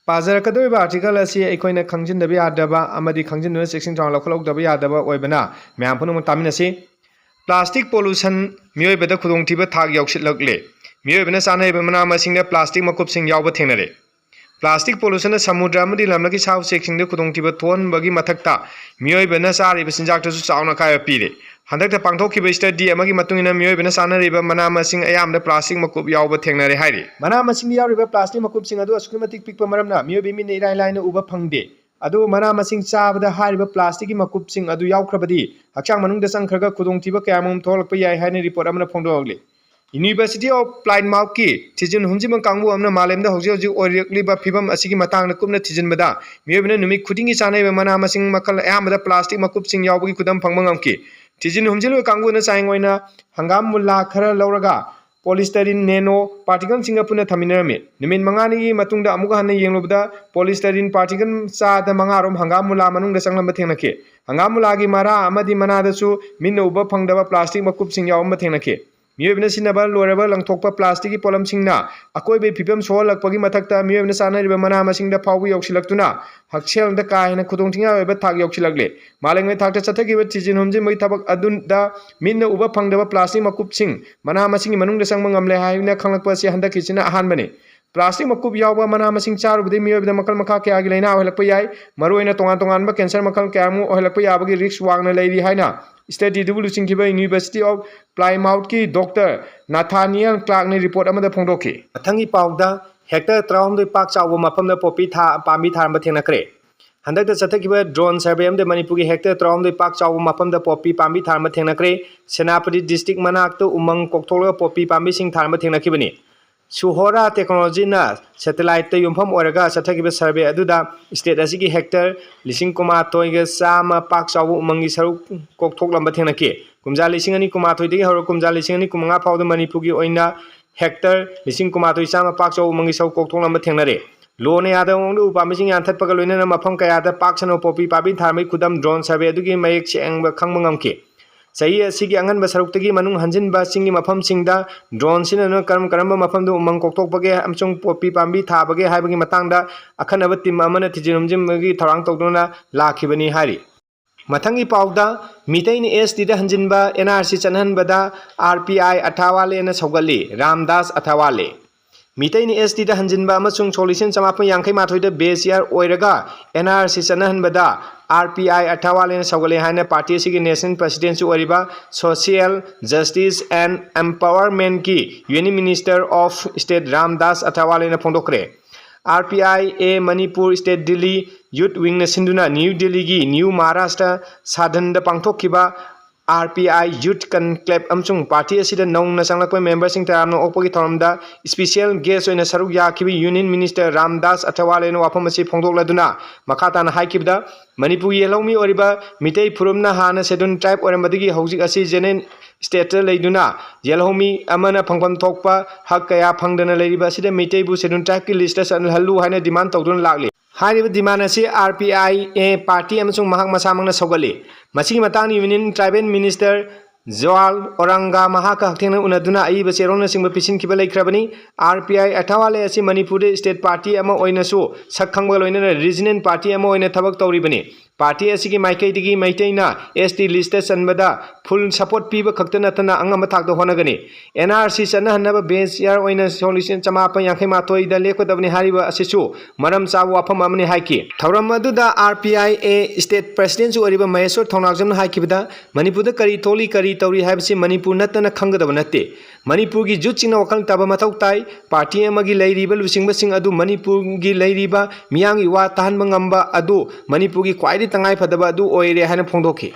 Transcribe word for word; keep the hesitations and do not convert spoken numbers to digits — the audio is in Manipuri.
ꯄꯥꯖꯔꯛꯀꯗꯧꯔꯤꯕ ꯑꯥꯔꯇꯤꯀꯜ ꯑꯁꯤ ꯑꯩꯈꯣꯏꯅ ꯈꯪꯖꯤꯟꯗꯕ ꯌꯥꯗꯕ ꯑꯃꯗꯤ ꯈꯪꯖꯤꯟꯗꯨꯅ ꯆꯦꯛꯁꯤꯟ ꯊꯧꯔꯥꯡ ꯂꯧꯈꯠꯍꯧꯗꯕ ꯌꯥꯗꯕ ꯑꯣꯏꯕꯅ ꯃꯌꯥꯝ ꯄꯨꯝꯅꯃꯛ ꯇꯥꯃꯤꯟꯅꯁꯤ꯫ ꯄ꯭ꯂꯥꯁꯇꯤꯛ ꯄꯣꯂꯨꯁꯟ ꯃꯤꯑꯣꯏꯕꯗ ꯈꯨꯗꯣꯡꯊꯤꯕ ꯊꯥꯛ ꯌꯧꯁꯤꯜꯂꯛꯂꯦ꯫ ꯃꯤꯑꯣꯏꯕꯅ ꯆꯥꯅꯔꯤꯕ ꯃꯅꯥ ꯃꯁꯤꯡꯗ ꯄ꯭ꯂꯥꯁꯇꯤꯛ ꯃꯀꯨꯞꯁꯤꯡ ꯌꯥꯎꯕ ꯊꯦꯡꯅꯔꯦ꯫ ꯄ꯭ꯂꯥꯁꯇꯤꯛ ꯄꯣꯂꯨꯁꯟꯅ ꯁꯃꯨꯗ꯭ꯔ ꯑꯃꯗꯤ ꯂꯝꯂꯛꯀꯤ ꯁꯥ ꯎꯆꯦꯛꯁꯤꯡꯗ ꯈꯨꯗꯣꯡꯊꯤꯕ ꯊꯣꯛꯍꯟꯕꯒꯤ ꯃꯊꯛꯇ ꯃꯤꯑꯣꯏꯕꯅ ꯆꯥꯔꯤꯕ ꯆꯤꯟꯖꯥꯛꯇꯁꯨ ꯆꯥꯎꯅ ꯑꯀꯥꯏꯕ ꯄꯤꯔꯦ꯫ ꯍꯟꯗꯛꯇ ꯄꯥꯡꯊꯣꯛꯈꯤꯕ ꯁ꯭ꯇꯗꯤ ꯑꯃꯒꯤ ꯃꯇꯨꯡ ꯏꯟꯅ ꯃꯤꯑꯣꯏꯕꯅ ꯆꯥꯅꯔꯤꯕ ꯃꯅꯥ ꯃꯁꯤꯡ ꯑꯌꯥꯝꯕꯗ ꯄ꯭ꯂꯥꯁꯇꯤꯛ ꯃꯀꯨꯞ ꯌꯥꯎꯕ ꯊꯦꯡꯅꯔꯦ ꯍꯥꯏꯔꯤ꯫ ꯃꯅꯥ ꯃꯁꯤꯡꯗ ꯌꯥꯎꯔꯤꯕ ꯄ꯭ꯂꯥꯁꯇꯤꯛ ꯃꯀꯨꯞꯁꯤꯡ ꯑꯗꯨ ꯑꯁꯨꯛꯀꯤ ꯃꯇꯤꯛ ꯄꯤꯛꯄ ꯃꯔꯝꯅ ꯃꯤꯑꯣꯏꯕꯒꯤ ꯃꯤꯠꯅ ꯏꯔꯥꯏ ꯂꯥꯏꯅ ꯎꯕ ꯐꯪꯗꯦ꯫ ꯑꯗꯨꯕꯨ ꯃꯅꯥ ꯃꯁꯤꯡ ꯆꯥꯕꯗ ꯍꯥꯏꯔꯤꯕ ꯄ꯭ꯂꯥꯁꯇꯤꯛꯀꯤ ꯃꯀꯨꯞꯁꯤꯡ ꯑꯗꯨ ꯌꯥꯎꯈ꯭ꯔꯕꯗꯤ ꯍꯛꯆꯥꯡ ꯃꯅꯨꯡꯗ ꯆꯪꯈ꯭ꯔꯒ ꯈꯨꯗꯣꯡꯊꯤꯕ ꯀꯌꯥꯃꯔꯨꯝ ꯊꯣꯛꯂꯛꯄ ꯌꯥꯏ ꯍꯥꯏꯅ ꯔꯤꯄꯣꯔꯠ ꯑꯃꯅ ꯐꯣꯡꯗꯣꯛꯂꯤ꯫ University of Plymouthꯀꯤ ꯊꯤꯖꯤꯟ ꯍꯨꯝꯖꯤꯟꯕ ꯀꯥꯡꯕꯨ ꯑꯃꯅ ꯃꯥꯂꯦꯝꯗ ꯍꯧꯖꯤꯛ ꯍꯧꯖꯤꯛ ꯑꯣꯏꯔꯛꯂꯤꯕ ꯐꯤꯕꯝ ꯑꯁꯤꯒꯤ ꯃꯇꯥꯡꯗ ꯀꯨꯞꯅ ꯊꯤꯖꯤꯟꯕꯗ ꯃꯤꯑꯣꯏꯕꯅ ꯅꯨꯃꯤꯠ ꯈꯨꯗꯤꯡꯒꯤ ꯆꯥꯅꯔꯤꯕ ꯃꯅꯥ ꯃꯁꯤꯡ ꯃꯈꯜ ꯑꯌꯥꯝꯕꯗ ꯄ꯭ꯂꯥꯁꯇꯤꯛ ꯃꯀꯨꯞꯁꯤꯡ ꯌꯥꯎꯕꯒꯤ ꯈꯨꯗꯝ ꯐꯪꯕ ꯉꯝꯈꯤ꯫ ꯊꯤꯖꯤꯟ ꯍꯨꯝꯖꯤꯜꯂꯤꯕ ꯀꯥꯡꯕꯨꯅ ꯆꯥꯡꯌꯦꯡ ꯑꯣꯏꯅ ꯍꯪꯒꯥꯝ ꯃꯨꯜꯂꯥ ꯈꯔ ꯂꯧꯔꯒ polystyrene nano particleꯁꯤꯡꯒ ꯄꯨꯟꯅ ꯊꯝꯃꯤꯟꯅꯔꯝꯃꯤ꯫ ꯅꯨꯃꯤꯠ ꯃꯉꯥꯅꯤꯒꯤ ꯃꯇꯨꯡꯗ ꯑꯃꯨꯛ ꯍꯟꯅ ꯌꯦꯡꯂꯨꯕꯗ polystyrene particle ꯆꯥꯗ ꯃꯉꯥꯔꯣꯝ ꯍꯪꯒꯥꯝ ꯃꯨꯜꯂꯥ ꯃꯅꯨꯡꯗ ꯆꯪꯂꯝꯕ ꯊꯦꯡꯅꯈꯤ꯫ ꯍꯪꯒꯥꯝ ꯃꯨꯜꯂꯥꯒꯤ ꯃꯔꯥ ꯑꯃꯗꯤ ꯃꯅꯥꯗꯁꯨ ꯃꯤꯠꯅ ꯎꯕ ꯐꯪꯗꯕ ꯄ꯭ꯂꯥꯁꯇꯤꯛ ꯃꯀꯨꯞꯁꯤꯡ ꯌꯥꯎꯔꯝꯕ ꯊꯦꯡꯅꯈꯤ꯫ ꯃꯤꯑꯣꯏꯕꯅ ꯁꯤꯖꯤꯟꯅꯕ ꯂꯣꯏꯔꯕ ꯂꯪꯊꯣꯛꯄ ꯄ꯭ꯂꯥꯁꯇꯤꯛꯀꯤ ꯄꯣꯠꯂꯝꯁꯤꯡꯅ ꯑꯀꯣꯏꯕꯒꯤ ꯐꯤꯕꯝ ꯁꯣꯛꯍꯜꯂꯛꯄꯒꯤ ꯃꯊꯛꯇ ꯃꯤꯑꯣꯏꯕꯅ ꯆꯥꯅꯔꯤꯕ ꯃꯅꯥ ꯃꯁꯤꯡꯗ ꯐꯥꯎꯕ ꯌꯧꯁꯤꯜꯂꯛꯇꯨꯅ ꯍꯛꯁꯦꯜꯗ ꯀꯥ ꯍꯦꯟꯅ ꯈꯨꯗꯣꯡꯊꯤꯅꯤꯡꯉꯥꯏ ꯑꯣꯏꯕ ꯊꯥꯛ ꯌꯧꯁꯤꯜꯂꯛꯂꯦ꯫ ꯃꯥꯂꯦꯝꯒꯤ ꯊꯥꯛꯇ ꯆꯠꯊꯈꯤꯕ ꯊꯤꯖꯤꯟ ꯍꯨꯝꯖꯤꯟꯕꯒꯤ ꯊꯕꯛ ꯑꯗꯨꯗ ꯃꯤꯠꯅ ꯎꯕ ꯐꯪꯗꯕ ꯄ꯭ꯂꯥꯁꯇꯤꯛ ꯃꯀꯨꯞꯁꯤꯡ ꯃꯅꯥ ꯃꯁꯤꯡꯒꯤ ꯃꯅꯨꯡꯗ ꯆꯪꯕ ꯉꯝꯂꯦ ꯍꯥꯏꯅ ꯈꯪꯂꯛꯄ ꯑꯁꯤ ꯍꯟꯗꯛꯀꯤꯁꯤꯅ ꯑꯍꯥꯟꯕꯅꯤ꯫ ꯄ꯭ꯂꯥꯁꯇꯤꯛ ꯃꯀꯨꯞ ꯌꯥꯎꯕ ꯃꯅꯥ ꯃꯁꯤꯡ ꯆꯥꯔꯨꯕꯗꯒꯤ ꯃꯤꯑꯣꯏꯕꯗ ꯃꯈꯜ ꯃꯈꯥ ꯀꯌꯥꯒꯤ ꯂꯥꯏꯅꯥ ꯑꯣꯏꯍꯜꯂꯛꯄ ꯌꯥꯏ꯫ ꯃꯔꯨꯑꯣꯏꯅ ꯇꯣꯉꯥꯟ ꯇꯣꯉꯥꯟꯕ ꯀꯦꯟꯁꯔ ꯃꯈꯜ ꯀꯌꯥ ꯑꯃ ꯑꯣꯏꯍꯜꯂꯛꯄ ꯌꯥꯕꯒꯤ ꯔꯤꯁ꯭ꯛ ꯋꯥꯡꯅ ꯂꯩꯔꯤ ꯍꯥꯏꯅ ꯁ꯭ꯇꯗꯤꯗꯨꯕꯨ ꯂꯨꯆꯤꯡꯈꯤꯕ University of Plymouthꯀꯤ ꯗꯣꯛꯇꯔ ꯅꯥꯊꯥꯅꯤꯌꯦꯜ ꯀ꯭ꯂꯥꯔꯛꯅ ꯔꯤꯄꯣꯔꯠ ꯑꯃꯗ ꯐꯣꯡꯗꯣꯛꯈꯤ꯫ ꯃꯊꯪꯒꯤ ꯄꯥꯎꯗ ꯍꯦꯛꯇꯔ ꯇꯔꯥꯍꯨꯝꯗꯣꯏ ꯄꯥꯛ ꯆꯥꯎꯕ ꯃꯐꯝꯗ ꯄꯣꯄꯤ ꯊꯥ-, ꯄꯥꯝꯕꯤ ꯊꯥꯔꯝꯕ ꯊꯦꯡꯅꯈ꯭ꯔꯦ꯫ ꯍꯟꯗꯛꯇ ꯆꯠꯊꯈꯤꯕ ꯗ꯭ꯔꯣꯟ ꯁꯔꯚꯦ ꯑꯃꯗ ꯃꯅꯤꯄꯨꯔꯒꯤ ꯍꯦꯛꯇꯔ ꯇꯔꯥꯍꯨꯝꯗꯣꯏ ꯄꯥꯛ ꯆꯥꯎꯕ ꯃꯐꯝꯗ ꯄꯣꯄꯤ ꯄꯥꯝꯕꯤ ꯊꯥꯔꯝꯕ ꯊꯦꯡꯅꯈ꯭ꯔꯦ꯫ ꯁꯦꯅꯥꯄꯇꯤ ꯗꯤꯁꯇ꯭ꯔꯤꯛ ꯃꯅꯥꯛꯇ ꯎꯃꯪ ꯀꯣꯛꯊꯣꯛꯂꯒ ꯄꯣꯄꯤ ꯄꯥꯝꯕꯤꯁꯤꯡ ꯊꯥꯔꯝꯕ ꯊꯦꯡꯅꯈꯤꯕꯅꯤ꯫ ꯁꯨꯍꯣꯔꯥ ꯇꯦꯛꯅꯣꯂꯣꯖꯤꯅ ꯁꯦꯇꯦꯂꯥꯏꯠꯇ ꯌꯨꯝꯐꯝ ꯑꯣꯏꯔꯒ ꯆꯠꯊꯈꯤꯕ ꯁꯔꯚꯦ ꯑꯗꯨꯗ ꯁ꯭ꯇꯦꯠ ꯑꯁꯤꯒꯤ ꯍꯦꯛꯇꯔ ꯂꯤꯁꯤꯡ ꯀꯨꯟꯃꯥꯊꯣꯏꯒ ꯆꯥꯝꯃ ꯄꯥꯛ ꯆꯥꯎꯕ ꯎꯃꯪꯒꯤ ꯁꯔꯨꯛ ꯀꯣꯛꯊꯣꯛꯂꯝꯕ ꯊꯦꯡꯅꯈꯤ꯫ ꯀꯨꯝꯖꯥ ꯂꯤꯁꯤꯡ ꯑꯅꯤ ꯀꯨꯟꯃꯥꯊꯣꯏꯗꯒꯤ ꯍꯧꯔꯒ ꯀꯨꯝꯖꯥ ꯂꯤꯁꯤꯡ ꯑꯅꯤ ꯀꯨꯟꯃꯉꯥ ꯐꯥꯎꯕꯗ ꯃꯅꯤꯄꯨꯔꯒꯤ ꯑꯣꯏꯅ ꯍꯦꯛꯇꯔ ꯂꯤꯁꯤꯡ ꯀꯨꯟꯃꯥꯊꯣꯏ ꯆꯥꯝꯃ ꯄꯥꯛ ꯆꯥꯎꯕ ꯎꯃꯪꯒꯤ ꯁꯔꯨꯛ ꯀꯣꯛꯊꯣꯛꯂꯝꯕ ꯊꯦꯡꯅꯔꯦ꯫ ꯂꯣꯅ ꯌꯥꯗꯕ ꯃꯑꯣꯡꯗ ꯎ ꯄꯥꯝꯕꯤꯁꯤꯡ ꯌꯥꯟꯊꯠꯄꯒ ꯂꯣꯏꯅꯅ ꯃꯐꯝ ꯀꯌꯥꯗ ꯄꯥꯛ ꯁꯟꯅ ꯄꯣꯄꯤ ꯄꯥꯝꯕꯤ ꯊꯥꯔꯝꯕꯒꯤ ꯈꯨꯗꯝ ꯗ꯭ꯔꯣꯟ ꯁꯔꯚꯦ ꯑꯗꯨꯒꯤ ꯃꯌꯦꯛ ꯁꯦꯡꯕ ꯈꯪꯕ ꯉꯝꯈꯤ꯫ ꯆꯍꯤ ꯑꯁꯤꯒꯤ ꯑꯉꯟꯕ ꯁꯔꯨꯛꯇꯒꯤ ꯃꯅꯨꯡ ꯍꯟꯖꯤꯟꯕ ꯆꯤꯡꯒꯤ ꯃꯐꯝꯁꯤꯡꯗ drone ꯁꯤꯖꯤꯟꯅꯗꯨꯅ ꯀꯔꯝ ꯀꯔꯝꯕ ꯃꯐꯝꯗ ꯎꯃꯪ ꯀꯣꯛꯊꯣꯛꯄꯒꯦ ꯑꯃꯁꯨꯡ ꯄꯣꯄꯤ ꯄꯥꯝꯕꯤ ꯊꯥꯕꯒꯦ ꯍꯥꯏꯕꯒꯤ ꯃꯇꯥꯡꯗ ꯑꯈꯟꯅꯕ team ꯑꯃꯅ ꯊꯤꯖꯤꯟ ꯍꯨꯝꯖꯤꯟꯕꯒꯤ ꯊꯧꯔꯥꯡ ꯇꯧꯗꯨꯅ ꯂꯥꯛꯈꯤꯕꯅꯤ ꯍꯥꯏꯔꯤ꯫ ꯃꯊꯪꯒꯤ ꯄꯥꯎꯗ, ꯃꯤꯇꯩꯅ S T the ꯍꯟꯖꯤꯟꯕ N R C ꯆꯠꯅꯍꯟꯕꯗ R P I ꯑꯊꯥꯋꯥꯂꯦꯅ ꯁꯧꯒꯠꯂꯤ, Ramdas ꯑꯊꯥꯋꯥꯂꯦ꯫ ꯃꯤꯇꯩꯅ S T ꯗ ꯍꯟꯖꯤꯟꯕ ꯑꯃꯁꯨꯡ ꯁꯣꯛ ꯂꯤꯁꯤꯡ ꯆꯃꯥꯄꯟ ꯌꯥꯡꯈꯩ ꯃꯥꯊꯣꯏꯗ base year ꯑꯣꯏꯔꯒ N R C ꯆꯠꯅꯍꯟꯕꯗ R P I ꯑꯊꯥꯋꯥꯂꯦꯅ ꯁꯧꯒꯠꯂꯦ ꯍꯥꯏꯅ party ꯑꯁꯤꯒꯤ national president ꯁꯨ ꯑꯣꯏꯔꯤꯕ social justice and empowerment ꯀꯤ Union Minister of State Ramdas ꯑꯊꯥꯋꯥꯂꯦꯅ ꯐꯣꯡꯗꯣꯛꯈ꯭ꯔꯦ꯫ R P I A Manipur state Delhi youth wing ꯅ ꯁꯤꯟꯗꯨꯅ ꯅ꯭ꯌꯨ ꯗꯤꯜꯂꯤꯒꯤ ꯅ꯭ꯌꯨ ꯃꯍꯥꯔꯥꯁꯇ꯭ꯔ ꯁꯥꯗꯟꯗ ꯄꯥꯡꯊꯣꯛꯈꯤꯕ R P I Youth Conclave ꯑꯃꯁꯨꯡ party ꯑꯁꯤꯗ ꯅꯧꯅ ꯆꯪꯂꯛꯄ member ꯁꯤꯡ ꯇꯔꯥꯝꯅ ꯑꯣꯛꯄꯒꯤ ꯊꯧꯔꯝꯗ special guest ꯑꯣꯏꯅ ꯁꯔꯨꯛ ꯌꯥꯈꯤꯕ Union Minister ꯔꯥꯝꯗꯥꯁ ꯑꯊꯥꯋꯥꯂꯦꯅ ꯋꯥꯐꯝ ꯑꯁꯤ ꯐꯣꯡꯗꯣꯛꯂꯗꯨꯅ ꯃꯈꯥ ꯇꯥꯅ ꯍꯥꯏꯈꯤꯕꯗ, ꯃꯅꯤꯄꯨꯔꯒꯤ ꯌꯦꯜꯍꯧꯃꯤ ꯑꯣꯏꯔꯤꯕ ꯃꯤꯇꯩ ꯐꯨꯔꯨꯞꯅ ꯍꯥꯟꯅ schedule tribe ꯑꯣꯏꯔꯝꯕꯗꯒꯤ ꯍꯧꯖꯤꯛ ꯑꯁꯤ general state ꯇ ꯂꯩꯗꯨꯅ ꯌꯦꯜꯍꯧꯃꯤ ꯑꯃꯅ ꯐꯪꯐꯝ ꯊꯣꯛꯄ ꯍꯛ ꯀꯌꯥ ꯐꯪꯗꯅ ꯂꯩꯔꯤꯕ ꯑꯁꯤꯗ ꯃꯤꯇꯩꯕꯨ schedule tribe ꯀꯤ list ꯇ ꯆꯜꯍꯜꯂꯨ ꯍꯥꯏꯅ demand ꯇꯧꯗꯨꯅ ꯂꯥꯛꯂꯤ꯫ ꯍꯥꯏꯔꯤꯕ demand ꯑꯁꯤ R P I A party ꯑꯃꯁꯨꯡ ꯃꯍꯥꯛ ꯃꯁꯥꯃꯛꯅ ꯁꯧꯒꯠꯂꯤ꯫ ꯃꯁꯤꯒꯤ ꯃꯇꯥꯡꯗ Union Tribal Minister ꯖꯨꯋꯥꯜ ꯑꯣꯔꯥꯡꯒ ꯃꯍꯥꯛꯀ ꯍꯛꯊꯦꯡꯅꯅ ꯎꯅꯗꯨꯅ ꯑꯏꯕ ꯆꯦꯔꯣꯜꯅꯆꯤꯡꯕ ꯄꯤꯁꯤꯟꯈꯤꯕ ꯂꯩꯈ꯭ꯔꯕꯅꯤ꯫ R P I ꯑꯊꯥꯋꯥꯂꯦ ꯑꯁꯤ ꯃꯅꯤꯄꯨꯔꯗ state party ꯑꯃ ꯑꯣꯏꯅꯁꯨ ꯁꯛ ꯈꯪꯕꯒ ꯂꯣꯏꯅꯅ regional party ꯑꯃ ꯑꯣꯏꯅ ꯊꯕꯛ ꯇꯧꯔꯤꯕꯅꯤ꯫ Party ꯑꯁꯤꯒꯤ ꯃꯥꯏꯀꯩꯗꯒꯤ ꯃꯩꯇꯩꯅ S T list ꯇ ꯆꯟꯕꯗ full support ꯄꯤꯕ ꯈꯛꯇ ꯅꯠꯇꯅ ꯑꯉꯝꯕ ꯊꯥꯛꯇ ꯍꯣꯠꯅꯒꯅꯤ꯫ N R C ꯆꯠꯅꯍꯟꯅꯕ base year ꯑꯣꯏꯅ ꯁꯣꯛ ꯂꯤꯁꯤꯡ ꯆꯃꯥꯄꯟ ꯌꯥꯡꯈꯩ ꯃꯥꯊꯣꯏꯗ ꯂꯦꯞꯀꯗꯕꯅꯤ ꯍꯥꯏꯔꯤꯕ ꯑꯁꯤꯁꯨ ꯃꯔꯝ ꯆꯥꯕ ꯋꯥꯐꯝ ꯑꯃꯅꯤ ꯍꯥꯏꯈꯤ꯫ ꯊꯧꯔꯝ ꯑꯗꯨꯗ R P I A state president ꯁꯨ ꯑꯣꯏꯔꯤꯕ ꯃꯍꯦꯁꯣꯔ ꯊꯧꯅꯥꯎꯖꯝꯅ ꯍꯥꯏꯈꯤꯕꯗ, ꯃꯅꯤꯄꯨꯔꯗ ꯀꯔꯤ ꯊꯣꯛꯂꯤ, ꯀꯔꯤ ꯇꯧꯔꯤ ꯍꯥꯏꯕꯁꯤ ꯃꯅꯤꯄꯨꯔ ꯅꯠꯇꯅ ꯈꯪꯒꯗꯕ ꯅꯠꯇꯦ꯫ ꯃꯅꯤꯄꯨꯔꯒꯤ youth ꯁꯤꯡꯅ ꯋꯥꯈꯜ ꯇꯥꯕ ꯃꯊꯧ ꯇꯥꯏ꯫ Party ꯑꯃꯒꯤ ꯂꯩꯔꯤꯕ ꯂꯨꯆꯤꯡꯕꯁꯤꯡ ꯑꯗꯨ ꯃꯅꯤꯄꯨꯔꯒꯤ ꯂꯩꯔꯤꯕ ꯃꯤꯌꯥꯝꯒꯤ ꯋꯥ ꯇꯥꯍꯟꯕ ꯉꯝꯕ ꯑꯗꯨ ꯃꯅꯤꯄꯨꯔꯒꯤ ꯈ꯭ꯋꯥꯏꯗꯒꯤ ꯇꯉꯥꯏ ꯐꯗꯕ ꯑꯗꯨ ꯑꯣꯏꯔꯦ ꯍꯥꯏꯅ ꯐꯣꯡꯗꯣꯛꯈꯤ꯫